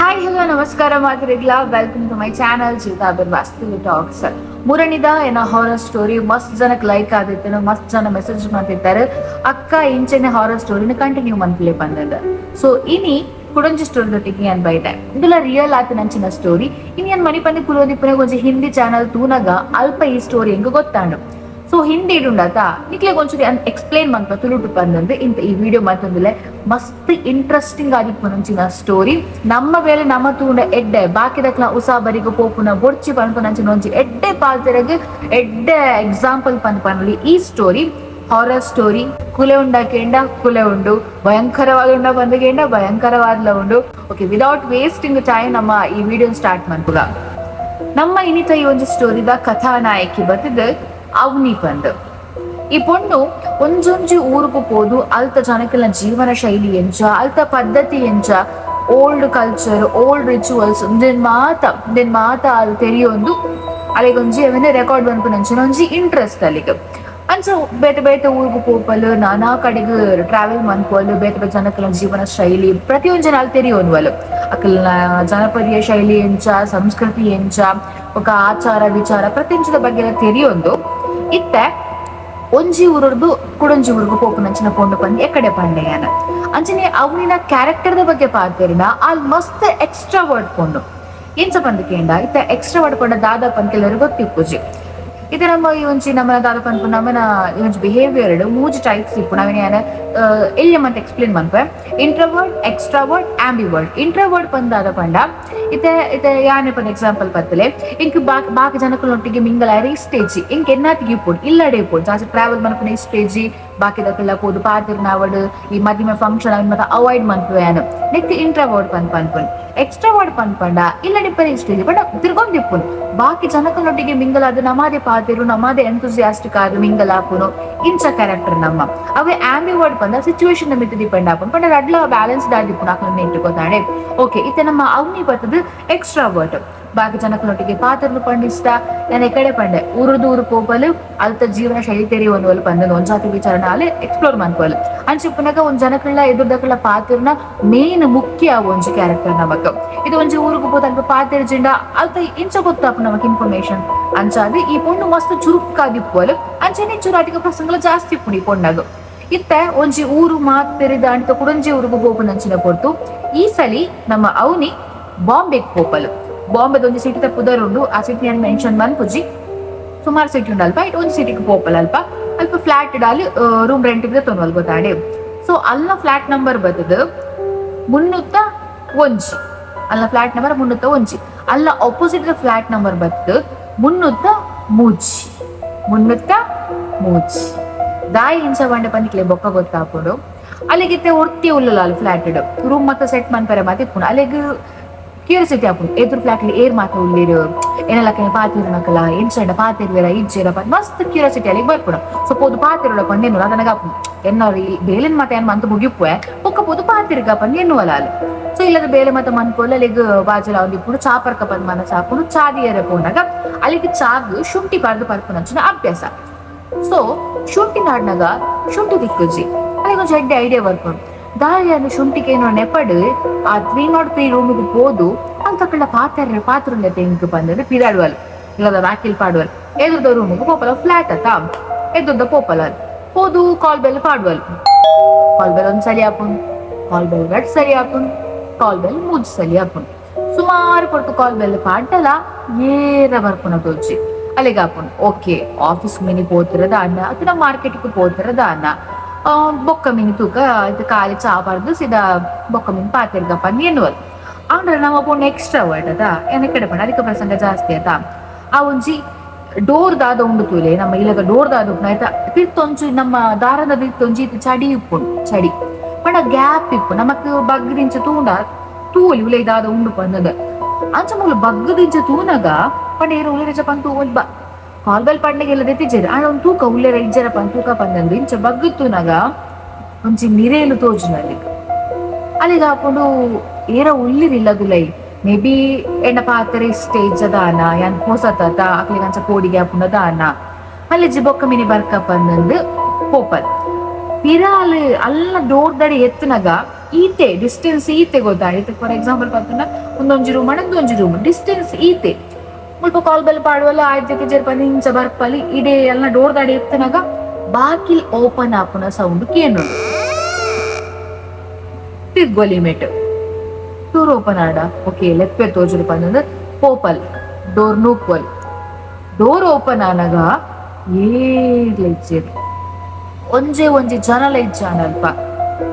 Hi, hello, ನಮಸ್ಕಾರ ಮಾತ್ರಿಗ್ಲಾ. Welcome to my channel Jeevitha Vastu talks. ಮೂರನೇದ ಏನೋ horror story ಮಸ್ತ್ ಜನಕ್ಕೆ ಲೈಕ್ ಆದಿತ್ತು. ಮಸ್ತ್ ಜನ ಮೆಸೇಜ್ ಮಾಡ್ತಿದ್ದಾರೆ, ಅಕ್ಕ ಇಂಚನೆ ಹಾರರ್ ಸ್ಟೋರಿನ ಕಂಟಿನ್ಯೂ ಮನ್ಪುಲೆ ಬಂದದ. ಸೊ ಇನಿ ಕುಡೊಂಜಿ ಸ್ಟೋರಿ ದೊಟ್ಟಿಗೆ ಅನ್ ಬೈದೆ. ಇದೆಲ್ಲ ರಿಯಲ್ ಆತ ನಂಚಿನ ಸ್ಟೋರಿ. ಇನಿ ಅನ್ ಮನಿ ಪಂದಿ ಕುಲೋದಿಪ್ಪನೆ ಒಂಜಿ ಹಿಂದಿ ಚಾನಲ್ ತೂನಗ ಅಲ್ಪ ಈ ಸ್ಟೋರಿ ಹೆಂಗ ಗೊತ್ತಾಂಡು. ಸೊ ಹಿಂದಿ ಇಡುಂಡಾತ ನಿಕ್ಲೆ ಒಂಚೂರಿ ಎಕ್ಸ್ಪ್ಲೇನ್ ಮನ್ಪ ತುಳುಟು ಬಂದಂದ್ರೆ ಇಂತ ಈ ವಿಡಿಯೋ ಮತ್ತೊಂದಿಲ್ಲ. ಮಸ್ತ್ ಇಂಟ್ರೆಸ್ಟಿಂಗ್ ಆದಿಪ್ಪುನಂಚಿನ ಸ್ಟೋರಿ. ನಮ್ಮ ಬೇಲೆ ನಮ್ಮ ತೂಂಡ ಎಡ್ಡೆ, ಬಾಕಿದಕ್ಲ ಉಸಾಬರಿಗ ಪೋಪುನ ಬೊಡ್ಚಿ ಪನ್ಪುನಂಚಿನ ಒಂಜಿ ಎಡ್ಡೆ ಪಾಲ್ತೆರಗ್ ಎಡ್ಡೆ ಎಕ್ಸಾಂಪಲ್ ಪನ್ ಪನ್ಲಿ ಈ story. Horror story. ಕುಲೆ ಉಂಡ ಕೇಂಡ ಕುಲೆ ಉಂಡು, ಭಯಂಕರವಾದ ಉಂಡ ಬಂದ ಕೇಂಡ ಭಯಂಕರವಾದ್ಲ ಉಂಡು. Okay, without wasting time ನಮ್ಮ ಈ ವಿಡಿಯೋ ಸ್ಟಾರ್ಟ್ ಮನ್ಪುಗ. ನಮ್ಮ ಇನಿತ ಈ ಒಂಜಿ ಸ್ಟೋರಿದ ಕಥಾನಾಯಕಿ ಬರ್ತದ ಅವ್ನಿ ಪಂದ್. ಈ ಪೊಣ್ಣು ಒಂಜೊಂಜಿ ಊರುಗು ಪೋದು ಅಲ್ತ ಜನಕಲ್ನ ಜೀವನ ಶೈಲಿ ಎಂಚ, ಅಲ್ತ ಪದ್ಧತಿ ಎಂಚ, old culture, old rituals ಉಂದೆನ್ ಮಾತ ಉಂದೆನ್ ಮಾತ ಅಲ್ಲಿ ತೆರಿಯೊಂದು ಅಲ್ಲಿಗೊಂಜಿ ಅವನ್ನ ರೆಕಾರ್ಡ್ ಮನ್ಪುನಂಚಿನ ಒಂಜಿ ಇಂಟ್ರೆಸ್ಟ್ ಅಲ್ಲಿಗೆ. ಅಂಚ ಬೇತೆ ಬೇತೆ ಊರುಗು ಪೋಪಲ್, ನಾನಾ ಕಡೆಗ್ ಟ್ರಾವೆಲ್ ಮನ್ಪೋಲು, ಬೇತೆ ಬೇತೆ ಜನಕಲ್ನ ಜೀವನ ಶೈಲಿ ಪ್ರತಿಯೊಂದು ಅಲ್ಲಿ ತೆರಿಯೋನ್ವಲು. ಅಕಲ್ನ ಜನಪದೀಯ ಶೈಲಿ ಎಂಚ, ಸಂಸ್ಕೃತಿ ಎಂಚ, ఒక ಆಚಾರ ವಿಚಾರ ಪ್ರತಿಯೊಂಜದ ಬಗ್ಗೆ ಎಲ್ಲ ತೆರಿಯೊಂದು. ಇತ್ತೆ ಒಂಜಿ ಊರುರ್ದು ಕುಡೊಂಜಿ ಊರುಗು ಪೋಪುನಂಚಿನ ಪೊಣ್ಣು ಪಂದ್ ಎಕಡೆ ಪಂಡೆಯಾನ. ಅಂಚನೆ ಅವನಿನ ಕ್ಯಾರೆಕ್ಟರ್ the ಬಗ್ಗೆ ಪಾತೆರಿನ ಆಲ್ ಮಸ್ತ್ ಎಕ್ಸ್ಟ್ರಾ ವರ್ಡ್ ಪೊಣ್ಣು. ಎಂಚ ಪಂದ್ ಕೇಂಡ, ಇತ್ತ ಎಕ್ಸ್ಟ್ರಾ ವರ್ಡ್ ಪಂಡ ದಾದ ಪಂದ್ ಕೆಲವರು ಗೊತ್ತಿಪ್ಪುಜಿ. ಇದು ನಮ್ಮ ಈ ಒಂಜಿ ನಮ್ಮ ದಾದ ಪನ್ಪು ನಮ್ಮನ ಈ ಒಂಜಿ ಬಿಹೇವಿಯರ್ ಮೂಜಿ ಟೈಪ್ಸ್ ಇಪ್ಪು. ನಾವೇನ ಎಲ್ಲಿ ಅಂತ ಎಕ್ಸ್ಪ್ಲೇನ್ ಮನ್ಪೆ: ಇಂಟ್ರವರ್ಟ್, ಎಕ್ಸ್ಟ್ರಾವರ್ಟ್, ಆಂಬಿವರ್ಟ್. ಇಂಟ್ರವರ್ಟ್ ಪಂದಾದ ಪಂಡ, ಇತ್ತೆ ಇತ್ತೆ ಯಾನೆ ಪಂದ್ ಎಕ್ಸಾಂಪಲ್ ಪತ್ತಲೆ, ಇಂಕ್ ಬಾಕಿ ಬಾಕಿ ಜನಕುಲೊಟ್ಟಿಗೆ ಮಿಂಗಲ್ ಆಯ್ರೆ ಇಷ್ಟೇಜಿ. ಇಂಕ್ ಎನ್ನಾತಿಗೆ ಇಪ್ಪೊಡು, ಇಲ್ಲಡೆ ಇಪ್ಪೊಡು. ಜಾಸ್ತಿ ಟ್ರಾವೆಲ್ ಮನ್ಪುನ ಇಷ್ಟೇಜಿ. ಬಾಕಿದಕ್ಕೆಲ್ಲ ಪೋದು ಪಾತಿರ್ನಾವಡ್, ಈ ಮದಿಮೆ ಫಂಕ್ಷನ್ ಅವನ್ ಮತ್ತೆ ಅವಾಯ್ಡ್ ಮನ್ಪುವೆ. ನೆಕ್ಸ್ಟ್ ಇಂಟ್ರವರ್ಟ್ ಪನ್ ಪನ್ಪುನ್. ಎಕ್ಸ್ಟ್ರಾವರ್ಟ್ ಪನ್ಪಂಡ ಇಲ್ಲಡೆ ಪರಿ ಇಷ್ಟೇಜಿ, ಬಟ್ ತಿರ್ಗೊಂದಿಪ್ಪುನ್. ಬಾಕಿ ಜನಕಲೊಟ್ಟಿಗೆ ಮಿಂಗಲ್ ಆದ ನಮಾದೆ ಪಾತಿರು, ನಮಾದೆ ಎಂಥೂಸಿಯಾಸ್ಟಿಕ್ ಆದ ಮಿಂಗಲ್ ಆಪುನು, ಇಂಚ ಕ್ಯಾರೆಕ್ಟರ್ ನಮ್ಮ. ಅವೇ ಆಂಬಿವರ್ಟ್ ಪಂದ ಸಿಚುವೇಶನ್ ಮಿತ್ ಡಿಪೆಂಡ್ ಆಪುನು. ಪಂಡ ರಡ್ಲ ಬ್ಯಾಲೆನ್ಸ್ ಆದಿಪ್ಪುನು ಅಕ್ಲ ನೆಟ್ಟುಕೋತಾನೆ. ಓಕೆ, ಇತ್ತೆ ನಮ್ಮ ಅವ್ನಿ ಬರ್ತದ ಎಕ್ಸ್ಟ್ರಾವರ್ಟ್. ಬಾಕಿ ಜನಕಲೊಟ್ಟಿಗೆ ಪಾತ್ರನು ಪಂಡಿಸ್ತ. ನಾನು ಕಡೆ ಪಂಡೆ, ಊರುದು ಊರು ಪೋಪಲು, ಅಲ್ತ ಜೀವನ ಶೈಲಿ ತೆರಿಯೊಂದು ಪಂದ ಒಂಜಾತಿ ವಿಚಾರಣ ಅಲ್ಲಿ ಎಕ್ಸ್ಪ್ಲೋರ್ ಮನ್ಪೋಲು. ಅಂಚಿಪ್ಪುನಗ ಒಂದ್ ಜನಕಳ್ಳ ಎದುರ್ದಕಳ್ಳ ಪಾತ್ರನ ಮೇನ್ ಮುಖ್ಯ ಒಂಜಿ ಕ್ಯಾರೆಕ್ಟರ್ ನಮಕ್. ಇದು ಒಂಜಿ ಊರಿಗೆ ಪೋತ ಅಲ್ಪ ಪಾತೆರ್ಜಿಂಡ ಅಲ್ತ ಇಂಚ ಗೊತ್ತಾಪು ನಮಕ್ ಇನ್ಫಾರ್ಮೇಶನ್. ಅಂಚಾದ್ ಈ ಪೊಣ್ಣು ಮಸ್ತ್ ಚುರುಕಾದಿಪ್ಪುವಲು. ಅಂಚನೆ ಚುರಾಟಿಕ ಪ್ರಸಂಗಲ ಜಾಸ್ತಿ ಇಪ್ಪುಂಡು ಈ ಪೊಣ್ಣಗು. ಇತ್ತೆ ಒಂಜಿ ಊರು ಮಾತ್ ತೆರಿದ ಅಂಟ ಕುಡೊಂಜಿ ಊರುಗು ಪೋಪುನಂಚಿನ ಪೊರ್ತು. ಈ ಸಲಿ ನಮ್ಮ ಅವನಿ ಬಾಂಬೆಗ್ ಪೋಪಲು. ಬಾಂಬೆದ ಒಂಜಿ ಸಿಟಿ ಪುದರ್ ಉಂಡು, ಆ ಸಿಟಿ ನಾನು ಮೆನ್ಷನ್ ಮನ್ಪುಜಿ. ಸುಮಾರು ಸಿಟಿ ಉಂಡು ಅಲ್ಪ. It ಒಂದು ಸಿಟಿಗೆ ಪೋಪಲ್. ಅಲ್ಪ ಅಲ್ಪ ಫ್ಲಾಟ್ ಡಾಲಿ ರೂಮ್ ರೆಂಟ್ ತೊನ್ವಲ್ ಗೊತ್ತಾಡೆ. ಸೊ ಅಲ್ಲ ಫ್ಲಾಟ್ ನಂಬರ್ ಬರ್ತದ 301. ಅಲ್ಲ ಫ್ಲಾಟ್ ನಂಬರ್ 301. ಅಲ್ಲ opposite flat number ಬರ್ತದ 303. 303 ದಾಯಿ ಇಂಚ ಬಂಡೆ ಪಂದಿಕ್ಲೆ ಬೊಕ್ಕ ಗೊತ್ತಾಪುಂಡು. ಅಲ್ಲಿಗಿತ್ತೆ ಒರ್ತಿ ಉಲ್ಲಲ್ಲ ಅಲ್ಲಿ ಫ್ಲಾಟ್ ರೂಮ್ ಮತ್ತೆ ಸೆಟ್ ಮನ್ಪರೆ ಮಾತ ಇಪ್ಪುಂಡು. ಅಲ್ಲಿಗೆ ಕ್ಯೂರಿಯಾಸಿಟಿ ಆಪುಂಡು, ಎದುರು ಫ್ಲಾಟ್ ಏರ್ ಮಾತ ಉಳ್ಳೇರು, ಏನೆಲ್ಲ ಪಾತಿರ್ನಕಲ, ಎಂಚಂಡ ಪಾತಿರ್ವೇರ ಇಜ್ಜೇರ, ಮಸ್ತ್ ಕ್ಯೂರಿಯಾಸಿಟಿ ಅಲ್ಲಿಗೆ ಬರ್ಪುಂಡು. ಸೊ ಪೋದು ಪಾತಿರೋಡ ಪಂದ್ ಎನ್ನುವಲ್ಲ. ನನಗ ಆಪುಂಡು ಎನ್ನ ಬೇಲೆನ್ ಮಾತ ಏನ್ ಮಂತ ಮುಗಿಪ್ಪುವೆ, ಬೊಕ್ಕ ಪೋದು ಪಾತಿರ್ಗ ಪಂದ್ ಎನ್ನುವಲ್ಲ ಅಲ್ಲಿ. ಸೊ ಇಲ್ಲದ ಬೇಲೆ ಮಾತ ಮನ್ಪೋಲ. ಅಲ್ಲಿಗೆ ಬಾಜುಲ ಒಂದಿಪ್ಪುಂಡು ಚಾಪರ್ಕ ಪಂದ್ ಮನಸ್ ಆಪುಂಡು. ಚಾದಿಯರ ಪೋನಾಗ ಅಲ್ಲಿಗೆ ಚಾಗ್ ಶುಂಠಿ ಪಾರ್ದು ಪರ್ಪುನಂಚಿನ ಅಭ್ಯಾಸ. ಸೊ ಶುಂಠಿ ನಾಡ್ನಾಗ ಶುಂಠಿ ತಿಕ್ಕುಜಿ. ಅಲ್ಲಿಗೆ ಒಂಜಿ ಎಡ್ಡೆ ಐಡಿಯಾ ಬರ್ಪುಂಡು. ದಾರಿಯನ್ನು ಶುಂಠಿಗೆ ಏನೋ ನೆಪಡು ಆ 303 ರೂಮಿಗೆ ಪೋದು ಅಲ್ಲಿ ತಕ್ಕಳ್ಳ ಪಾತ್ರ ಪಾತ್ರ ತೆಂಕ್ ಬಂದ್ರೆ ಪಿದಾಡುವಲ್ ಇಲ್ಲದ ವಾಕಿಲ್ ಪಾಡುವಲ್. ಎದುರ್ದ ರೂಮಿಗೆ ಪೋಪಲ, ಫ್ಲಾಟ್ ಅತ್ತ, ಎದುರ್ದ ಪೋಪಲ. ಪೋದು ಕಾಲ್ ಬೆಲ್ ಪಾಡುವಲ್. ಕಾಲ್ ಬೆಲ್ ಒಂದ್ ಸರಿ ಆಪುಂಡು, ಕಾಲ್ ಬೆಲ್ ರಡ್ ಸರಿ ಆಪುಂಡು, ಕಾಲ್ ಬೆಲ್ ಮೂಜ್ ಸಲಿ ಆಪುಂಡು. ಸುಮಾರು ಪೊರ್ತು ಕಾಲ್ ಬೆಲ್ ಪಾಡ್ಡಲ ಏರ ಬರ್ಪುನ ತೋಜಿ. ಅಲ್ಲಿಗೆ ಆಪುಂಡು, okay, office mini ಪೋತಿರದ ಅಣ್ಣ ಅಥವಾ ಮಾರ್ಕೆಟ್ಗೆ ಪೋತಿರದ ಅಣ್ಣ, ಬೊಕ್ಕ ಮೀನು ತೂಕ ಇದು ಖಾಲಿ ಚಾ ಪಾಡ್ದು ಸೀದಾ ಬೊಕ್ಕ ಮೀನು ಪಾತಿರ್ಗಪ್ಪ ಎನ್ನುವಲ್. ಆಂಡ್ರೆ ನಮ್ಮ ಪೊಣ್ಣು ಎಕ್ಸ್ಟ್ರಾ ವರ್ಡ್ ಅದ ಏನ ಕಡೆ ಪಂಡ ಅದಕ್ಕೆ ಪ್ರಸಂಗ ಜಾಸ್ತಿ ಆತ. ಆ ಒಂಜಿ ಡೋರ್ ದಾದ ಉಂಡು ತೂಲೆ, ನಮ್ಮ ಇಲ್ಲದ ಡೋರ್ ದಾದ ಉಂಟು ಆಯ್ತಾ, ತಿರ್ತೊಂಚು ನಮ್ಮ ದಾರದ ತಿರ್ತೊಂಜಿ ಚಡಿ ಇಪ್ಪುಂಡು. ಚಡಿ ಪಂಡ ಗ್ಯಾಪ್ ಇಪ್ಪು. ನಮಕ್ ಬಗ್ಗದಿಂಚ ತೂಂಡ ತೂಲಿ ಉಲೆ ದಾದ ಉಂಡು ಪಂದದ. ಅಂಚ ಮೂಲು ಬಗ್ಗದಿಂಚ ತೂನಗ ಪಂಡ ಏರು ಉಲೆರಜ ಪಂತು ಒಂಜ್ ಬ ಕಾಲ್ ಬೆಲ್ ಪಂಡಿಗೆಲ್ಲ ದೆತ್ತಿಜೆರ್. ಆಂಡ ಒಂದ್ ತೂಕ ಉಲ್ಲೆರ ಇಜ್ಜರ ಪನ್ ತೂಕ ಪಂದಂದು ಇಂಚ ಬಗ್ಗು ತೂನಗ ಒಂಜಿ ನಿರೇಲು ತೋಜುನ ಅಲ್ಲಿಗೆ. ಅಲ್ಲಿಗೆ ಹಾಕೊಂಡು ಏರ ಉಲ್ಲಿರಿಲ್ಲದುಲೈ, ಮೇ ಬಿ ಎಣ್ಣ ಪಾತ್ರೆ ಸ್ಟೇಜ್ ದಾನ ಯಾನ್ ಹೊಸತ ಅಕ್ಲಿಗೆ ಅಂಚ ಕೋಡಿಗೆ ಹಾಪುನ ದಾನ ಅಲ್ಲಿ ಜಿಬೊಕ್ಕ ಮಿನಿ ಬರ್ಕ ಪಂದಂದು ಪೋಪಲ್. ಪಿರಾಲ್ ಅಲ್ಲ ಡೋರ್ ದಡಿ ಎತ್ತುನಗ ಈತೆ ಡಿಸ್ಟೆನ್ಸ್ ಈತೆ ಗೊತ್ತಾಯ್ತು. ಫಾರ್ ಎಕ್ಸಾಂಪಲ್ ಪತ್ತುಂಡ ಒಂದೊಂಜಿ ರೂಮ್ ಒಂದೊಂಜಿ ರೂಮ್ ಡಿಸ್ಟೆನ್ಸ್ ಈತೆ. ಮುಲ್ಪ ಕಾಲ್ ಬೆಲ್ ಪಾಡುವಲ್ಲ ಆಯ್ತು ಜರ್ಪಂದು ಇಂಚ ಬರ್ಪಲಿ ಇಡೇ ಎಲ್ಲ ಡೋರ್ ದಾಡಿ ಎತ್ತನಾಗ ಬಾಕಿಲ್ ಓಪನ್ ಆಪುನ ಸೌಂಡ್ ಕೇನುಂಡು. ತಿರ್ಗೊಲಿ ಮೆಟ್ ಡೋರ್ ಓಪನ್ ಆಡ ಓಕೆ ಲೆಪ್ಪೆ ತೋಜುಡು ಪಂದ್ ಪೋಪಲ್ ಡೋರ್ ನೂಕ್ವಲ್. ಡೋರ್ ಓಪನ್ ಆನಗ ಏರ್ಲ ಇಜ್ಜೆರ್, ಒಂಜೆ ಒಂಜಿ ಜನಲ ಇಜ್ಜಾನ ಅಲ್ಪ.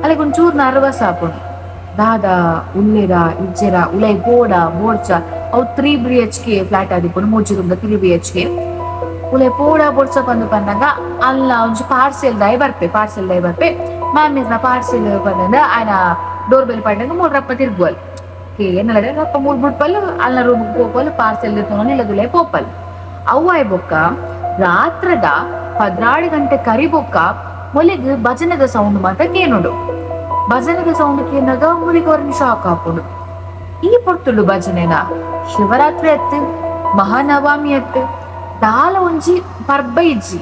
ಅಲ್ಲಿಗೆ ಒಂಚೂರು ನರ್ವಸ್ ಆಪುಂಡು. ದಾದಾ ಉಲ್ಲೆರ ಇಜ್ಜೆರ, ಉಲೈ ಬೋಡ ಬೋಡ್ಚ. ಅವು 3 BHK flat ಆದಿಪ್ಪುಂಡು, ಮೂಜಿ room 3 BHK. ಉಲೈ ಪೋಡ ಬೋಡ್ಚ ಪಂದ್ ಪನ್ನಗ ಅಲ್ಲ ಒಂಜಿ ಪಾರ್ಸೆಲ್ ದಾಯ ಬರ್ಪೆ, ಪಾರ್ಸೆಲ್ ದಾಯ ಬರ್ಪೆ. ಮಾಮೀರ್ನ ಪಾರ್ಸೆಲ್ ಪಂದಂದ ಆಯನ ಡೋರ್ ಬೆಲ್ ಪಾಡ್ನಗ ಮೂರು ರಪ್ಪ ತಿರ್ಗುವಲ್. ಏನಲ್ಲ ರಪ್ಪ ಮೂರ್ ಬುಡ್ಪಲ್, ಅಲ್ಲ ರೂಮ್ ಪೋಪಲ್, ಪಾರ್ಸೆಲ್ ತೊಗೊಂಡು ಇಲ್ಲದುಲೈ ಪೋಪಲ್. ಅವ್ವಾಯ್ ಬೊಕ್ಕ ರಾತ್ರದ 12 ಗಂಟೆ ಕರಿಬೊಕ್ಕ ಮೊಲಿಗ್ ಭಜನೆದ ಸೌಂಡ್ ಮಾತ ಕೇನುಂಡು. ಭಜನೆದ ಸೌಂಡ್ ಕೇನಾಗ ಮುಲಿಗ್ ಅವ್ರನ್ನ ಶಾಕ್ ಆಪುಂಡು. ಈ ಪೊರ್ತುಡು ಭಜನೆನ? ಶಿವರಾತ್ರಿ ಅತ್ತು, ಮಹಾನವಮಿ ಅತ್ತು, ದಾಲ ಒಂಜಿ ಪರ್ಬ ಇಜ್ಜಿ.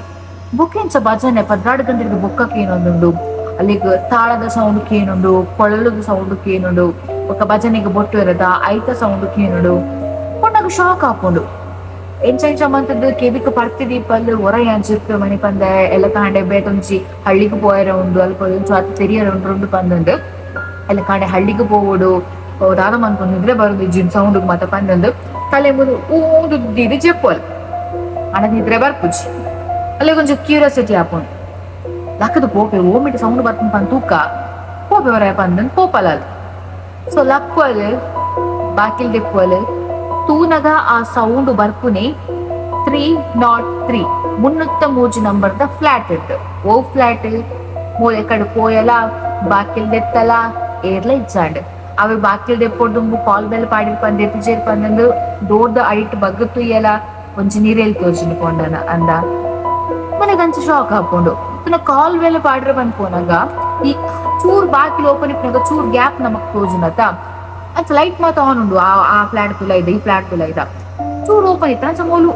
ಬೊಕ್ಕೆಂಚ ಭಜನೆ 12 ಗಂಟೆಗೆ ಬೊಕ್ಕಕ್ಕೆ ಏನೊಂದುಂಡು? ಅಲ್ಲಿಗ್ ತಾಳದ ಸೌಂಡ್ ಕೇನುಂಡು, ಕೊಳಲದ ಸೌಂಡ್ ಕೇನುಂಡು, ಬೊಕ್ಕ ಭಜನೆಗೆ ಬೊಟ್ಟು ಇರದ ಐತ ಸೌಂಡ್ ಕೇನುಂಡು. ಪೊಣ್ಣಗ್ ಶಾಕ್ ಆಪುಂಡು. ಎಂಚ ಎಂಚ ಮಂತದ್ದು ಕೆಬಿಕ್ ಪರ್ತಿ ದೀಪಲ್ ಒರ ಯಾಂಚಿರ್ಕು ಮಣಿ ಪಂದೆ ಎಲ್ಲ ಕಾಂಡೆ ಬೇತೊಂಜಿ ಹಳ್ಳಿಗ್ ಪೋಯರ ಉಂಡು, ಅಲ್ಪ ಒಂಚು ಅತ್ ತೆರಿಯರ ಉಂಡು ಉಂಡು ಪಂದಂದು. ಎಲ್ಲ ಕಾಂಡೆ ಹಳ್ಳಿಗ್ ಪೋವೊಡು, ದಾದ ಮನ್ಪೊಂದಿದ್ರೆ ಬರುದು ಜಿನ್ ಸೌಂಡ್ ಮಾತ ಪಂದಂದು ತಲೆ ಮುಂದೆ ಊದು ದೀದು ಜೆಪ್ಪಲ್ ಅಣ ನಿದ್ರೆ ಬರ್ಪುಜಿ. ಅಲ್ಲಿ ಕೊಂಚ ಕ್ಯೂರಿಯಾಸಿಟಿ ಆಪುಂಡು. ಲಕ್ಕದ ಪೋಪೆ ಓಮಿಟ್ ಸೌಂಡ್ ಬರ್ಪುಂಡು ಪಂದ್ ತೂಕ ಪೋಪೆ ವರ ಪಂದನ್ ಪೋಪಲ. ಸೊ ಲಕ್ವಲ್ ಬಾಕಿಲ್ ದೆಪ್ಪುವಲ್. ತೂನಗ ಆ ಸೌಂಡ್ ಬರ್ಪುನೆ 303, 303 ನಂಬರ್ದ ಫ್ಲಾಟ್ ಇಟ್ಟು. ಓ ಫ್ಲಾಟ್ ಮೂಲೆ ಕಡೆ ಪೋಯಲ, ಬಾಕಿಲ್ ದೆತ್ತಲ, ಏರ್ಲ ಇಚ್ಚಾಂಡ್. ಅವೆ ಬಾಕಿಲ್ ದೆಪ್ಪೊಡ್ದುಂಬು ಕಾಲ್ ಬೆಲ್ ಪಾಡಿರ್ ಪಂದ್ ಎತ್ತಿಜೇರ್ ಪಂದಂದು ಡೋರ್ದ ಅಡಿಟ್ ಬಗ್ಗ ತುಯ್ಯಲ ಒಂಜಿ ನೀರೇಲ್ ತೋಜಿನ ಪೊಂಡನ ಅಂದ. ಮನೆಗಂಚ ಶಾಕ್ ಹಾಕೊಂಡು ಪುನಃ ಕಾಲ್ ಬೆಲ್ ಪಾಡ್ರೆ ಬಂದ್ ಪೋನಾಗ ಈ ಚೂರ್ ಬಾಕಿಲ್ ಓಪನ್ ಇಪ್ಪನಾಗ ಚೂರ್ ಗ್ಯಾಪ್ ನಮಕ್ ತೋಜುನತ. ಅಂಚ ಲೈಟ್ ಮಾತ ಆನ್ ಉಂಡು. ಆ ಆ ಫ್ಲಾಟ್ ತುಲ ಇದೆ, ಈ ಫ್ಲಾಟ್ ತುಲ ಇದ ಚೂರ್ ಓಪನ್ ಇತ್ತ. ಅಂಚ mole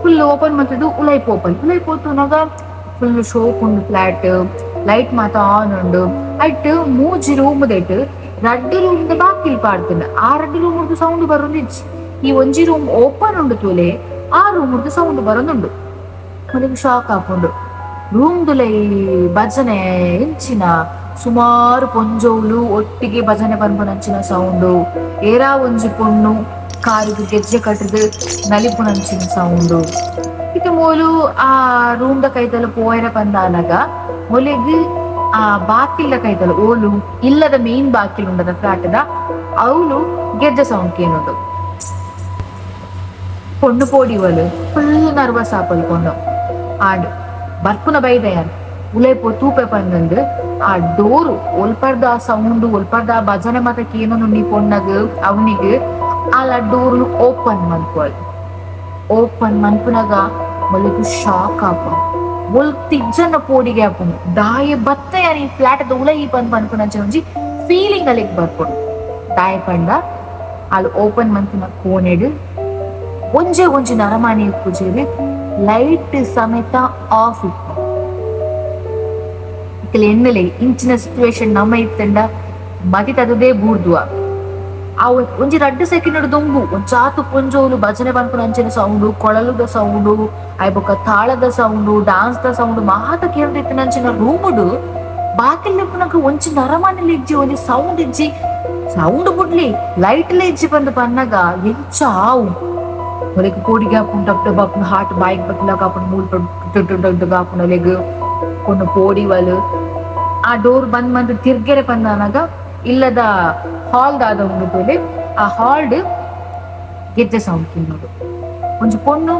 full open ಮಂತದ್ದು ಉಲೈ ಪೋಪಲ್. ಉಲೈ ಪೋತುನಾಗ ಫುಲ್ ಶೋಕ್ ಉಂಡು ಫ್ಲಾಟ್, ಲೈಟ್ ಮಾತ ಆನ್ ಉಂಡು. ಐಟ್ ಮೂಜಿ ರೂಮ್ ದೆಟ್ ರಡ್ಡ್ ರೂಮ್ ದ ಬಾಕಿಲ್ ಪಾಡ್ತುಂಡು. ಆ ರಡ್ಡ್ ರೂಮ್ ಸೌಂಡ್ ಬರೊಂದಿಜ್ಜಿ. ಈ ಒಂಜಿ ರೂಮ್ ಓಪನ್ ಉಂಡು ತೂಲೆ, ಆ ರೂಮ್ ಸೌಂಡ್ ಬರೊಂದುಂಡು. ಮೊದಲಿಗೆ ಶಾಕ್ ಆಪುಂಡು. ರೂಮ್ ದುಲೈ ಭಜನೆ ಎಂಚಿನ ಸುಮಾರು ಪೊಂಜೋವುಲು ಒಟ್ಟಿಗೆ ಭಜನೆ ಪನ್ಪುನಂಚಿನ ಸೌಂಡು, ಏರಾ ಒಂಜಿ ಪೊಣ್ಣು ಕಾರಿಗೆ ಗೆಜ್ಜೆ ಕಟ್ಟದು ನಲಿಪುನಂಚಿನ ಸೌಂಡು. ಇತ್ತೆ ಮೋಲು ಆ ರೂಮ್ ದ ಕೈತಲ್ ಪೋಯರ ಪಂದಾನಗ ಮೊಲೆಗ್ ಆ ಬಾಕಿಲ್ದ ಕೈತಲ್ ಓಲು ಇಲ್ಲದ ಮೇನ್ ಬಾಕಿಲ್ ಉಂಡದ ಫ್ಲಾಟ್ ದ ಅವ್ಲು ಗೆಜ್ಜೆ ಸೌಂಡ್ ಕೇನುಂಡು. ಪೊಣ್ಣು ಪೋಡಿವಲು, ಫುಲ್ ನರ್ವಸ್ ಆಪಲ್ ಪೊಣ್ಣು. ಆಂಡ್ ಬರ್ಪುನ ಬೈದಯಾನ್ ಉಲೈ ಪೋ ತೂಪೆ ಪಂದಂದು ಆ ಡೋರು ಒಲ್ಪರ್ದ ಆ ಸೌಂಡ್ ಒಲ್ಪರ್ದ ಆ ಭಜನೆ ಮಾತ ಕೇನೊಂದು ನೀ ಪೊಣ್ಣಗ್ ಅವನಿಗೆ ಆಲ ಡೋರ್ ಓಪನ್ ಮನ್ಪುವಲ್. ಓಪನ್ ಮನ್ಪುನಗ ಮೊಲಿಗ್ ಶಾಕ್ ಆಪುಂಡು. ಒಲ್ತಿಜ್ಜನ ಪೋಡಿಗೆ ಆಪುಂಡು. ದಾಯ ಬತ್ತ ಯಾನ್ ಈ ಫ್ಲಾಟ್ ದ ಉಲೈ ಪಂದ್ ಪನ್ಪುನಂಚ ಒಂಜಿ ಫೀಲಿಂಗ್ ಅಲೆಗ್ ಬರ್ಪುಂಡು. ದಾಯ ಪಂಡ ಆಲ್ ಓಪನ್ ಮನ್ಪುನ ಕೋಣೆಡ್ ಒಂಜೆ ಒಂಜಿ ನರಮಾನಿ ಇಪ್ಪುಜೆರ್, ಲೈಟ್ ಸಮೇತ ಆಫ್ ಇಪ್ಪು. ಇಕ್ಕಲೆ ಎಣ್ಣಲೆ ಇಂಚಿನ ಸಿಚುವೇಶನ್ ನಮ್ಮ ಇತ್ತಂಡ ಮತಿ ತದದೇ ಬೂರ್ದುವ. ಆ ಒಂಜಿ 2 ಸೆಕೆಂಡ್ ದೊಂಬು ಒಂಚಾತು ಪೊಂಜೋಲು ಭಜನೆ ಪನ್ಪುನ ಅಂಚಿನ ಸೌಂಡು, ಕೊಳಲುದ ಸೌಂಡು, ಆಯ್ ಬೊಕ್ಕ ತಾಳದ ಸೌಂಡು, ಡಾನ್ಸ್ ದ ಸೌಂಡು ಮಾತ ಕೇಂದ್ರ ಅಂಚಿನ ರೂಮುಡು ಬಾಕಿಲ್ ಇಪ್ಪುನಗ ಒಂಜಿ ನರಮಾನಿಲ್ ಇಜ್ಜಿ, ಒಂಜಿ ಸೌಂಡ್ ಇಜ್ಜಿ, ಸೌಂಡ್ ಬುಡ್ಲಿ ಲೈಟ್ ಲ ಇಜ್ಜಿ ಬಂದು ಪನ್ನಗ ಎಂಚ ಆವು? ಒಲೆಗ್ ಪೋಡಿಗೆ ಆಪುಂಡು, ಡಬ್ ಡಬ್ ಆಪುಂಡು, ಹಾರ್ಟ್ ಬಾಯಿಗ್ ಬತ್ತಲಾಗ ಆಪುಂಡು, ಮೂಲ್ ಡಗ್ ಡಗ್ ಆಪುಂಡು ಅಲೆಗ್. ಪೊಣ್ಣು ಪೋಡಿವಲ್. ಆ ಡೋರ್ ಬಂದ್ ಮಂತ್ ತಿರ್ಗೆರೆ ಪಂದನಾಗ ಇಲ್ಲದ ಹಾಲ್ ದಾದ ಉಂಡು ತೋಲೆ, ಆ ಹಾಲ್ಡ್ ಗೆಜ್ಜೆ ಸೌಂಡ್ ಕೇನೋಡು. ಒಂಜಿ ಪೊಣ್ಣು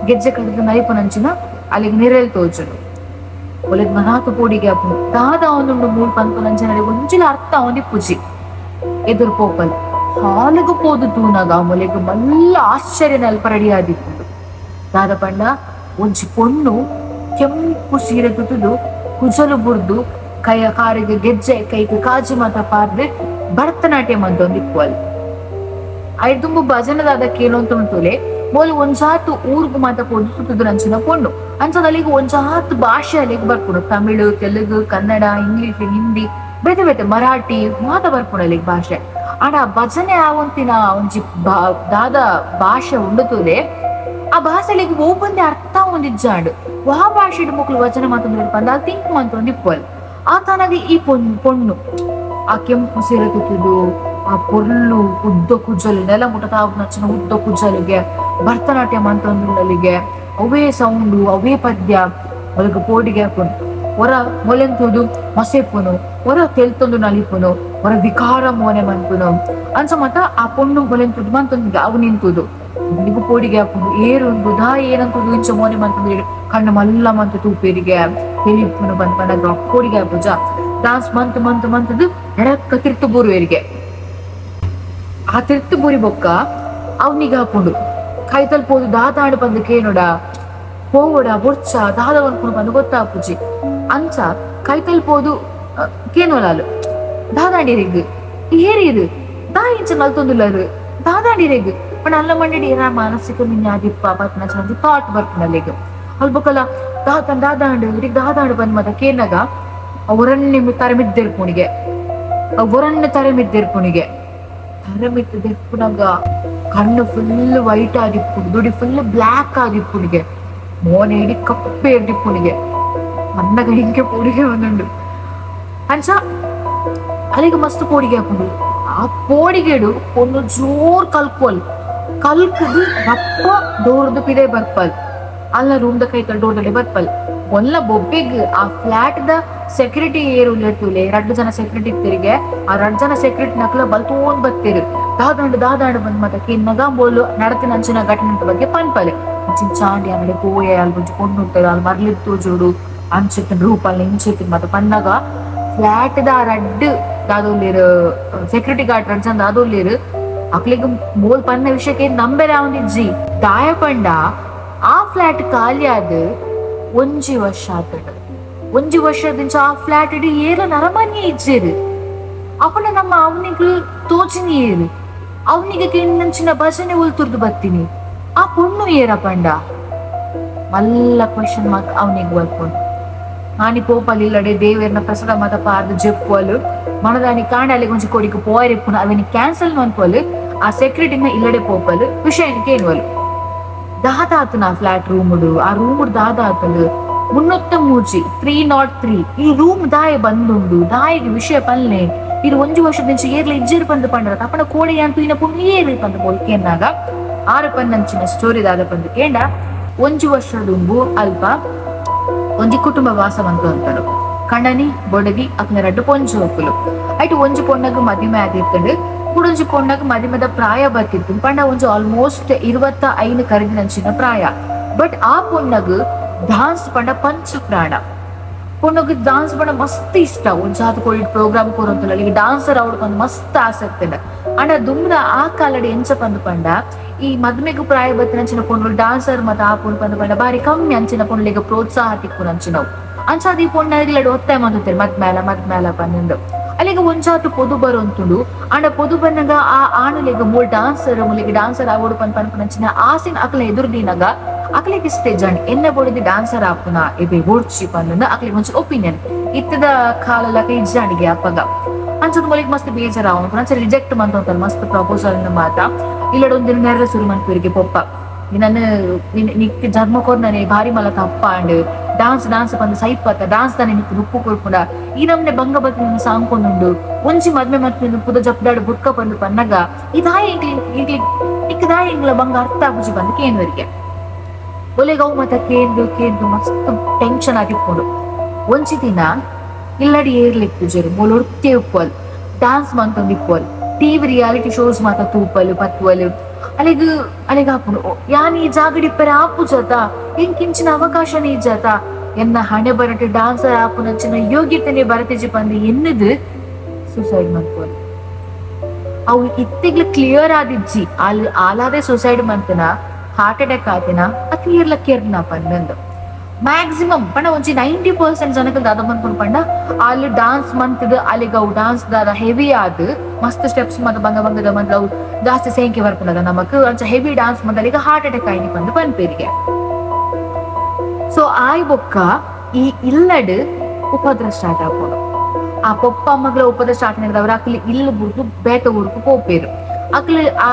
ಗೆಜ್ಜೆ ಕಟ್ಟಿದ ನೈಪುನಂಚಿನ ಅಲ್ಲಿಗೆ ನಿರೆಲ್ ತೋಜುಂಡು. ಒಲೆಗ್ ಮನಾತು ಪೋಡಿಗೆ ಆಪುಂಡು. ದಾದ ಅವನುಂಡು ಮೂಲ್ ಪನ್ಪುನಂಚಿನ ಒಂಜಿಲ ಅರ್ಥ ಅವನಿಪ್ಪುಜಿ. ಎದುರು ಪೋಪಲ್. ಹಾಲಿಗೆ ಪೋದು ತೂನಗ ಮೊಲೆಗ್ ಮಲ್ಲ ಆಶ್ಚರ್ಯ ನಲ್ಪ ರೆಡಿ ಆದಿಪ್ಪುಂಡು. ದಾದ ಪಂಡ ಒಂಜಿ ಪೊಣ್ಣು ಕೆಂಪು ಸೀರೆ ತುತುದು, ಕುಜಲು ಬುರ್ದು, ಕೈಯ ಕಾರಿಗೆ ಗೆಜ್ಜೆ, ಕೈಗೆ ಕಾಜಿ ಮಾತ ಪಾರ್ದು ಭರತನಾಟ್ಯ ಮಂತೊಂದಿಪ್ಪುವಲ್. ಐದುಂಬು ಭಜನದಾದ ಕೇಳೊಂತ ತೋಲೆ. ಮೋಲು ಒಂಜಾತು ಊರ್ಗು ಮಾತ ಪೋದು ಸುತ್ತುದು ಪೊಣ್ಣು ಅಂಚದಲ್ಲಿಗೆ ಒಂಜಾತು ಭಾಷೆ ಅಲ್ಲಿಗೆ ಬರ್ಪುಂಡು. ತಮಿಳು, ತೆಲುಗು, ಕನ್ನಡ, ಇಂಗ್ಲಿಷ್, ಹಿಂದಿ. ಬೇತೆ ಬೇತೆ ಮರಾಠಿ ಮಾತ ಬರ್ಪುಂಡು ಭಾಷೆ. ಆಂಡ ಭಜನೆ ಆವಂತಿನ ಒಂಜಿ ದಾದ ಭಾಷೆ ಉಂಡು ತೂಲೆ, ಆ ಭಾಷೆಲಿಗ್ ಓಪಂದೆ ಅರ್ಥ ಒಂದಿಜ್ಜಾಂಡ್. ವಾ ಭಾಷೆಡ್ ಮೊಕ್ಲು ವಚನ ಮಾತೊಂದು ಪಂದ ಥಿಂಕ್ ಮಂತೊಂದು ಇಪ್ಪಲ್. ಆ ತನಗ ಈ ಪೊಣ್ಣು ಆ ಕೆಂಪು ಸೀರೆ ತುತ್ತುದು, ಆ ಪೊರ್ಲು ಉದ್ದ ಕುಜ್ಜಲು, ನೆಲ ಮುಟ್ಟ ತಾವು ಉದ್ದ ಕುಜ್ಜಲಿಗೆ ಭರತನಾಟ್ಯ ಮಂತೊಂದುಲ್ಲಲಿಗೆ ಅವೇ ಸೌಂಡು ಅವೇ ಪದ್ಯ ಒಳಗ ಪೋಡಿಗೆ ಹಾಕೊಂಡು ಹೊರ ಮೊಲೆಂತುದು ಮಸೆಪ್ಪುನು, ಹೊರ ತೆಲ್ತೊಂದು ನಲಿಪುನು, ಹೊರ ವಿಕಾರ ಮೋನೆ ಮನ್ಪುನು ಅನ್ಸ ಮತ ಆ ಪೊಣ್ಣು ಮೊಲೆಂತುದು ಮಂತೊಂದು ಅವು ನಿಂತುದು ನಿಗು ಪೋಡಿಗೆ ಹಾಕೊಂಡು ಏರುಂಡು ದಾ ಏನಂತುದು ಇಂಚ ಮೋನೆ ಮಂತೊಂದು ಕಣ್ಣು ಮಲ್ಲ ಮಂತು ತೂಪೇರಿಗೆ ತೆಲಿಪುನು ಬಂದ್ ಬಂದಾಗ ಪೋಡಿಗೆ ಹಾಪುಜ ಡಾನ್ಸ್ ಮಂತ್ ಮಂತ್ ಮಂತದ್ದು ಎಡಕ್ಕ ತಿರ್ತು ಬೂರುವೆರಿಗೆ. ಆ ತಿರ್ತು ಬೂರಿ ಬೊಕ್ಕ ಅವನಿಗೆ ಹಾಕೊಂಡು ಕೈತಲ್ ಪೋದು ದಾದಾಡು ಬಂದು ಕೇನುಡ ಪೋವಡ ಬೊರ್ಚ ದಾದ ಅನ್ಕೊಂಡು ಬಂದು ಗೊತ್ತಾಪುಜಿ ಅಂಚ ಕೈತಲ್ ಪೋದು ಕೇನೋಲಾಲು ದಾದಾಂಡಿರೆಗ್ ಏರಿರು ದಾ ಇಂಚ ನಲ್ತೊಂದುಲ್ಲರು ದಾದಾಂಡಿರೆಗ್ ಪಂಡ ಅಲ್ಲ ಮಂಡಿ ಏನ ಮಾನಸಿಕ ಮಿನ್ಯಾದಿಪ್ಪ ಪತ್ನ ಚಂದಿ ಥಾಟ್ ಬರ್ಪುನಲ್ಲಿಗ್ ಅಲ್ಬೊಕಲ ದಾತನ್ ದಾದಾಂಡು ಇರಿಗ್ ದಾದಾಂಡು ಬಂದ್ ಮತ ಕೇನಗ ಅವರನ್ನೇ ತರೆ ಮಿದ್ದೆರ್ಪುಣಿಗೆ ಅವರನ್ನೇ ತರೆ ಮಿದ್ದೆರ್ಪುಣಿಗೆ ತರೆ ಮಿತ್ತದೆರ್ಪುನಗ ಕಣ್ಣು ಫುಲ್ ವೈಟ್ ಆದಿಪ್ಪುಡು, ದುಡಿ ಫುಲ್ ಬ್ಲ್ಯಾಕ್ ಆದಿಪ್ಪುಣಿಗೆ, ಮೋನೆ ಇಡೀ ಕಪ್ಪೆ ಎರ್ದಿಪ್ಪುಣಿಗೆ ಅನ್ನ ಇಂಕೆ ಪೋಡಿಗೆ ಒಂದುಂಡು ಅಂಚ ಅಲ್ಲಿಗೆ ಮಸ್ತ್ ಪೋಡಿಗೆ ಹಾಕೊಂಡು ಆ ಪೋಡಿಗೆಡು ಒಂದು ಜೋರ್ ಕಲ್ಕೋಲ್ ಕಲ್ಕುದು ರಪ್ಪ ಡೋರ್ದು ಪಿದೆ ಬರ್ಪಲ್ ಅಲ್ಲ ರೂಮ್ the ಕೈತಲ್ ಡೋರ್ದಲ್ಲಿ ಬರ್ಪಲ್ ಒಲ್ಲ ಬೊಬ್ಬಿಗ್ ಆ flat the security ಏರು ತುಲೆ ರಡ್ಡು ಜನ ಸೆಕ್ಯೂರಿಟಿ ಇತ್ತಿರಿಗೆ ಆ ರಡ್ಡು ಜನ ಸೆಕ್ಯೂರಿಟಿ ನಕಲ ಬಲ್ತೋನ್ ಬತ್ತಿರು ದಾದಾಂಡು ದಾದಾಂಡು ಬಂದ್ ಮತ ಕಿನ್ನಗ ಬೋಲು ನಡತಿನ ಅಂಚಿನ ಘಟನೆ ಬಗ್ಗೆ ಪನ್ಪಲೆ ಚಾಂಡಿ ಆಮೇಲೆ ಪೋಯೆ ಅಲ್ಲಿ ಒಂಜಿ ಪೊಣ್ಣು ಅಲ್ಲಿ ಮರ್ಲಿತ್ತು ಜೋಡು ಅಂಚಿತ್ತಿನ ರೂಪ ಅಲ್ಲಿ ಇಂಚಿತ್ತಿನ ಮತ ಪನ್ನಗ ಫ್ಲಾಟ್ the ರಡ್ಡು ದಾದೋಲ್ಲೇರು ಸೆಕ್ಯೂರಿಟಿ ಗಾರ್ಡ್ ರಡ್ಡು ಜನ ದಾದೋಲ್ಲೇರು ಅಕ್ಲಿಗ್ ಮೋಲ್ ಪನ್ನ ವಿಷಯಕ್ಕೆ ನಂಬೆರೆ ಅವನಿಜ್ಜಿ ದಾಯ ಪಂಡ ಆ ಫ್ಲಾಟ್ ಖಾಲಿ ಆದ್ ಒಂಜಿ ವರ್ಷ ಆತಂಡ ಒಂಜಿ ವರ್ಷದಿಂಚ ಆ ಫ್ಲಾಟ್ ಇಡೀ ಏರ ನರಮನ್ಯ ಇಜ್ಜೇರು ಅಪನ ನಮ್ಮ ಅವನಿಗೆ ತೋಚಿನಿ ಏರು ಅವನಿಗೆ ಕೆಣ್ಣಂಚಿನ ಭಜನೆ ಉಲ್ತುರ್ದು ಬತ್ತೀನಿ ಆ ಪೊಣ್ಣು ಏರ ಪಂಡ ಮಲ್ಲ ಕ್ವಶನ್ ಮಾರ್ಕ್ ಅವನಿಗೆ ಬರ್ಕೊಂಡು ಆನಿ ಪೋಪಲ್ ಇಲ್ಲಡೆ ದೇವೇರ್ನ ಪ್ರಸಾದ ಮತ ಪಾರ್ದು ಜೆಪ್ಪುವಲು ಮನದಾನಿ ಕಾಂಡ ಅಲ್ಲಿ ಒಂಜಿ ಕೊಡಿಗೆ ಪೋಯರಿಪ್ಪುನ ಅವನಿ ಕ್ಯಾನ್ಸಲ್ ಮನ್ಪೋಲು ಆ ಸೆಕ್ಯೂರಿಟಿನ ಇಲ್ಲಡೆ ಪೋಪಲು ವಿಷಯನಿಗೆ ಏನ್ವಲು ದಾದಾತನ ಫ್ಲಾಟ್ ರೂಮುಡು ಆ ರೂಮುಡು ದಾದಾತಲು 303 303 ಈ ರೂಮ್ ದಾಯ ಬಂದುಂಡು ದಾಯಿಗೆ ವಿಷಯ ಪಲ್ಲೆ ಇದು ಒಂಜಿ ವರ್ಷದ ಏರ್ಲ ಇಜ್ಜೇರು ಬಂದು ಪಂಡರ ತಪ್ಪನ ಕೋಡೆ ಅಂತೂ ಇನ್ನ ಪುಣ್ಯ ಏರು ಬಂದು ಬೋಲ್ಕೆನ್ನಾಗ ಆರು ಪನ್ನಂಚಿನ ಸ್ಟೋರಿ ದಾದ ಬಂದು ಕೇಂಡ ಒಂಜಿ ವರ್ಷದುಂಬು ಅಲ್ಪ ಒಂಜಿ ಕುಟುಂಬ ವಾಸವಂತು ಅಂತಾರು ಕಣ್ಣನಿ ಬೊಡಗಿ ಅಕ್ನ ರಡ್ಡು ಪೊಂಜು ಹೋಕುಲು ಐಟು ಒಂಜಿ ಪೊಣ್ಣಗ್ ಮದಿಮೆ ಆದಿತ್ತಂಡು ಕುಡೊಂಜಿ ಪೊಣ್ಣಗ್ ಮದಿಮೆದ ಪ್ರಾಯ ಬತ್ತಿತ್ತು ಪಂಡ ಒಂಜಿ ಆಲ್ಮೋಸ್ಟ್ 25 ಕರಿದಿನಂಚಿನ ಪ್ರಾಯ ಬಟ್ ಆ ಪೊಣ್ಣಗ್ ಡಾನ್ಸ್ ಪಂಡ ಪಂಚ ಪ್ರಾಣ ಪೊಣ್ಣಗ್ ಡಾನ್ಸ್ ಪಂಡ ಮಸ್ತ್ ಇಷ್ಟ ಒಂಜಾತ್ ಕೋಳಿ ಪ್ರೋಗ್ರಾಮ್ ಕೊರಂತಲ್ಲ ಈಗ ಡಾನ್ಸರ್ ಅವ್ರಿಗೆ ಒಂದು ಮಸ್ತ್ ಆಸಕ್ತಿ ಅಂಡ ದುಮ್ದ ಆ ಕಾಲಡಿ ಎಂಚ ಪಂದು ಪಂಡ ಈ ಮದ್ಮೆಗ್ ಪ್ರಾಯ ಬತ್ತಿನಂಚಿನ ಪೊಣ್ಣು ಡಾನ್ಸರ್ ಮತ್ತ ಆ ಪೊಣ್ಣು ಪಂದು ಪಂಡ ಬಾರಿ ಕಮ್ಮಿ ಅಂಚಿನ ಪೊಣ್ಣುಲಿಗೆ ಪ್ರೋತ್ಸಾಹ ತಿಕ್ಕುನಂಚಿನವು ಅಂಚಾದ ಈ ಪೊಣ್ಣಗಿಲ್ಲಡು ಒತ್ತಾಯ ಮಂತಾರೆ ಮದ್ಮೇಲ ಮದ್ಮೇಲ ಪನ್ನೊಂದು ಅಲ್ಲಿಗೆ ಒಂಜಾತು ಪೊದು ಬರೋಂತುಂಡು ಅಂಡ ಪೊದು ಬನ್ನಗ ಆ ಆಣುಲಿಗ ಮೂಲ್ ಡಾನ್ಸರ್ ಮುಲಿಗೆ ಡಾನ್ಸರ್ ಆವೋಡು ಪನ್ ಪನ್ಪುನಂಚಿನ ಆಸಿನ ಅಕಲ ಎದುರು ದೀನಗ ಅಕಲಿಗೆ ಇಷ್ಟೇ ಎನ್ನ ಬೊಡಿದ ಡಾನ್ಸರ್ ಆಪುನ ಎಬೆ ಓಡ್ಚಿ ಪನ್ನೊಂದು ಅಕಲಿಗೆ ಒಂಚಿ ಒಪಿನಿಯನ್ ಇತ್ತದ ಕಾಲಲಕ ಇಜ್ಜಾಣಿಗೆ ಅಪ್ಪಗ ಅಂಚದ ಮೊಲಿಗೆ ಮಸ್ತ್ ಬೇಜಾರಾವ ಅಂಚ ರಿಜೆಕ್ಟ್ ಮಂತಂತಾರೆ ಮಸ್ತ್ ಪ್ರಪೋಸಲ್ ಮಾತ ಇಲ್ಲಡೊಂದಿನ ನೆರ್ರ ಸುರು ಮನ್ಪುರಿಗೆ ಪೊಪ್ಪ ನಿನ್ನ ನಿಕ್ ಜನ್ಮ ಕೊರ್ನನೆ ಭಾರಿ ಮಲ ತಪ್ಪ and dance dance ಬಂದು ಸೈಪತ್ತ ಡಾನ್ಸ್ ತಾನೆ ನಿಕ್ ನುಪ್ಪು ಕೊರ್ಪುಂಡ ಈ ನಮ್ನೆ ಬಂಗ ಬತ್ತಿ ಸಾಂಕೊಂದುಂಡು ಒಂಜಿ ಮದ್ಮೆ ಮತ್ತೆ ಪುದ ಜಪ್ದಾಡು ಬುಡ್ಕ ಬಂದು ಪನ್ನಗ ಇದಾಯ ಇಂಗ್ಲಿ ಇಂಗ್ಲಿ ನಿಕ್ಕದಾಯ ಇಂಗ್ಲ ಬಂಗ ಅರ್ಥ ಆಪುಜಿ ಬಂದು ಕೇನ್ವರಿಗೆ ಒಲೆಗವು ಮತ ಕೇಂದು ಕೇಂದು ಮಸ್ತ್ ಟೆನ್ಷನ್ ಆಗಿಪ್ಕೊಂಡು ಒಂಜಿ ದಿನ ಇಲ್ಲಡಿ ಏರ್ಲಿಪ್ಪುಜರು ಮೊಲೊಡ್ತೆ ಉಪ್ಪಲ್ ಡಾನ್ಸ್ ಮಂತೊಂದು ಇಪ್ಪಲ್ TV reality shows ಮಾತ ತೂಪಲು ಪತ್ವಲು ಅಲ್ಲಿಗ್ ಅಲ್ಲಿಗೆ ಹಾಪುಂಡು ಯಾನ್ ಈ ಜಾಗಡಿಪ್ಪರೆ ಆಪುಜತ ಇಂಕಿಂಚಿನ ಅವಕಾಶನೇ ಇಜ್ಜತ ಎನ್ನ ಹಣೆ ಬರಟು ಡಾನ್ಸರ್ ಆಪುನಂಚಿನ ಯೋಗ್ಯತೆನೆ ಬರತಿಜಿ ಬಂದು ಎನ್ನದು ಸೂಸೈಡ್ ಮನ್ಪೋದು ಅವು ಇತ್ತಿಗ್ಲ ಕ್ಲಿಯರ್ ಆದಿಜ್ಜಿ ಅಲ್ಲಿ ಆಲಾದೆ ಸೂಸೈಡ್ ಮಂತನ ಹಾರ್ಟ್ ಅಟ್ಯಾಕ್ ಆತಿನ ಅತಿ ಇರ್ಲ ಕೆರ್ನ ಪಂದಂದು ಮ್ಯಾಕ್ಸಿಮಮ್ ಪಂಡ ಒಂಜಿ 90% ಜನಕ್ಕೆ ದಾದ ಮನ್ಪುಂಡು ಪಂಡ ಅಲ್ಲಿ ಡಾನ್ಸ್ ಮಂತದ ಅಲ್ಲಿಗೆ ಅವು ಡಾನ್ಸ್ ದಾದ ಹೆವಿ ಆದ್ ಮಸ್ತ್ ಸ್ಟೆಪ್ಸ್ ಮತ್ತ ಬಂಗ ಬಂಗದ ಮಂದ ಅವು ಜಾಸ್ತಿ ಸೇಂಕೆ ಬರ್ಪುಂಡದ ನಮಕ್ ಅಂಚ ಹೆವಿ ಡಾನ್ಸ್ ಮಂದ ಅಲ್ಲಿಗೆ ಹಾರ್ಟ್ ಅಟ್ಯಾಕ್ ಆಯ್ನಿ ಬಂದು ಪನ್ಪೇರಿಗೆ. ಸೊ ಆಯ್ ಬೊಕ್ಕ ಈ ಇಲ್ಲಡ್ ಉಪದ್ರ ಸ್ಟಾರ್ಟ್ ಆಪುಂಡು. ಆ ಪೊಪ್ಪ ಅಮ್ಮಗ್ಲ ಉಪ್ಪದ ಸ್ಟಾರ್ಟ್ ನಡೆದವ್ರ ಅಕ್ಲು ಇಲ್ಲು ಬುಡ್ದು ಬೇತ ಊರುಕು ಪೋಪೇರು. ಅಕ್ಲು ಆ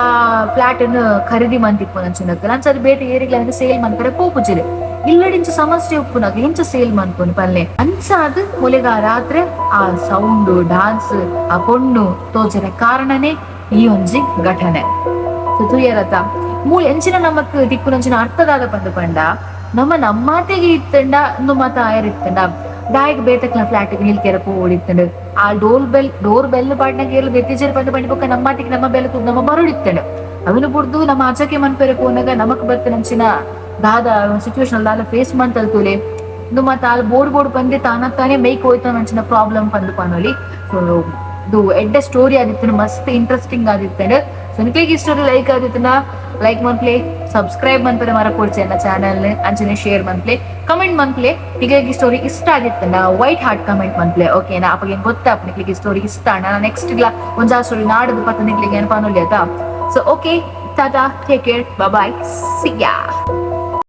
ಫ್ಲಾಟ್ ಅನ್ನು ಖರೀದಿ ಮಂತಿಪ್ಪುನಂಚಿನಕುಲು. ಅಂಚ ಅದು ಬೇತೆ ಏರಿಗ್ಲ ಸೇಲ್ ಮನ್ಪರೆ ಪೋಪುಜಿರು. ಇಲ್ಲಡಿಂಚ ಸಮಸ್ಯೆ ಉಪ್ಪುನಗ ಇಂಚ ಸೇಲ್ ಮನ್ಪುನು ಪಲ್ಲೆ. ಅಂಚಾದ್ ಮೊಲೆಗ ರಾತ್ರೆ ಆ ಸೌಂಡ್, ಡಾನ್ಸ್, ಆ ಪೊಣ್ಣು ತೋಜರೆ ಕಾರಣನೇ ಈ ಒಂಜಿ ಘಟನೆ. ತೂಯರತ ಮೂಲ ಎಂಚಿನ ನಮಕ್ ದಿಕ್ಕುನಂಚಿನ ಅರ್ಥದಾದ ಪಂದ್ ಪಂಡ, ನಮ್ಮ ನಮ್ಮಾತೆಗೆ ಇತ್ತಂಡ ಇಂದು ಮಾತ ಆಯರ್ ಇತ್ತಂಡ ದಾಯಗ್ ಬೇತಕ್ಲ ಫ್ಲಾಟ್ ನಿಲ್ಕೆರ ಪೋವೊಡಿತ್ತಂಡ್? ಆ ಡೋರ್ ಬೆಲ್, ಡೋರ್ ಬೆಲ್ ಪಾಡ್ನಗ ಏರ್ಲ ದೆತ್ತಿಜೆರ್ ಪಂದ್ ಪಂಡಿ ಬೊಕ್ಕ ನಮ್ಮಾತಿಗೆ ನಮ್ಮ ಬೆಲ್ ತೂದು ನಮ್ಮ ಬರೊಡಿತ್ತಂಡ್. ಅವೆನ್ ಬುಡ್ದು ನಮ್ಮ ಅಜಕೆ ಮನ್ಪೆರೆ ಪೋನಗ ನಮಕ್ ಬತ್ತಿನಂಚಿನ ದಾದ ಸಿಚುವೇಶನ್ ದಾದ ಫೇಸ್ ಮಂತಲ್ ತೂಲೆ. ಇಂದು ಮಾತ ಆಲ್ ಬೋಡ್ ಬೋಡ್ ಪಂದೆ ತಾನ ತಾನೇ ಮೇಕ್ ಹೋಯ್ತಾನಂಚಿನ ಪ್ರಾಬ್ಲಮ್ ಪಂದ್ ಪನೊಲಿ. ಸೊ ಇದು ಎಡ್ಡೆ ಸ್ಟೋರಿ ಆದಿತ್ತಂಡ್, ಮಸ್ತ್ ಇಂಟ್ರೆಸ್ಟಿಂಗ್ ಆದಿತ್ತಂಡ್. ಸೊ ನಿಕ್ಲೆಗ್ ಈ ಸ್ಟೋರಿ ಲೈಕ್ ಆದಿತ್ತಂಡ ಲೈಕ್ ಮನ್ಪ್ಲೆ, ಸಬ್ಸ್ಕ್ರೈಬ್ ಮನ್ಪರೆ ಮರಪೊಡ್ಚಿ ಎನ್ನ ಚಾನಲ್, ಅಂಚನೆ ಶೇರ್ ಮನ್ಪ್ಲೆ, ಕಮೆಂಟ್ ಮನ್ಪ್ಲೆ. ನಿಕ್ಲೆಗ್ ಈ ಸ್ಟೋರಿ ಇಷ್ಟ ಆದಿತ್ತಂಡ ವೈಟ್ ಹಾರ್ಟ್ ಕಮೆಂಟ್ ಮನ್ಪ್ಲೆ, ಓಕೆನಾ? ಅಪಗ ಎಂಕ್ ಗೊತ್ತಾಪ್ ನಿಕ್ಲೆಗ್ ಈ ಸ್ಟೋರಿ ಇಷ್ಟ ಆಂಡ ನೆಕ್ಸ್ಟ್ ಗ್ಲಾ ಒಂಜಾ ಸ್ಟೋರಿ ನಾಡದು ಪತ್ತ ನಿಕ್ಲೆಗ್ ಏನ್ ಪನೊಲಿ, ಆತಾ? So okay, tata, take care, bye, see ya.